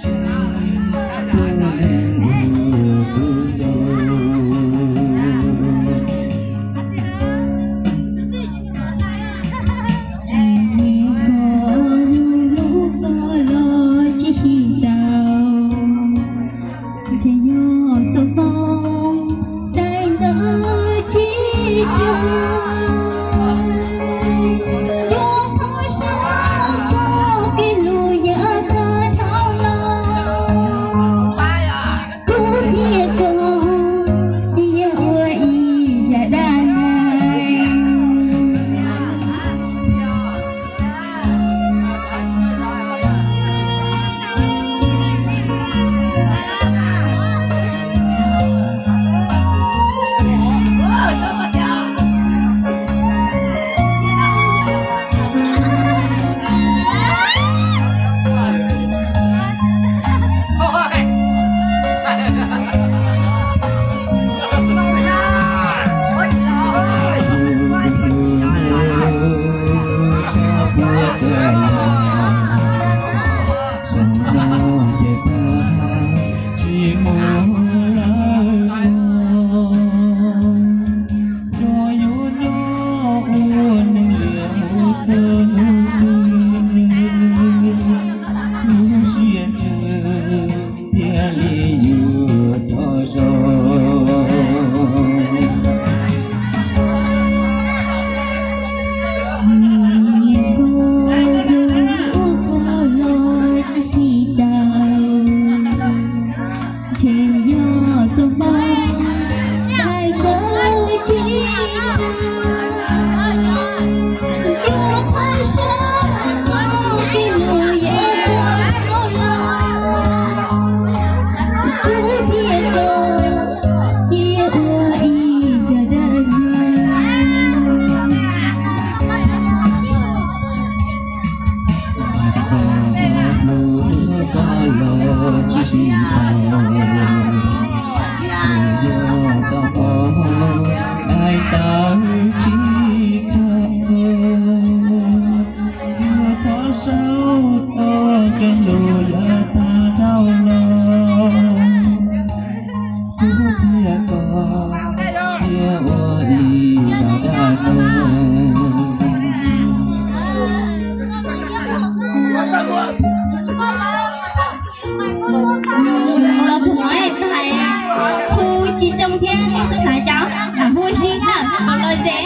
Tsis tuaj leej ua kuv yau. Koj lub hlub koj los tsis sib tau, ntshe yog txoj hmoo dai ntawd tsis raug. Yuav thov sab koj kev hlub yav tag dhau los, kuv thiab koj cia ua ib zaj dab neeg. Tsis mus lawm los, tsuas yuav nyob ua neeg liam mus txog hnub twg, lub siab ntsws thiaj li yuav rov zoo. Koj los tsis sib tau, ntshe yog txoj hmoo dai ntawd tsis raug. Yuav thov sab koj kev hlub yav tag dhau los, kuv thiab koj cia ua ib zaj dab neeg. Koj los tsis sib tau, ntshe yog txoj hmoo dai ntawd tsis raug. Yuav thov sab koj kev hlub yav tag dhau los, kuv thiab koj cia ua ib zaj dab neeg. Los thaum no hais hu tsis tsoo thiab, xav xav cov lam hu sib na, los los ze.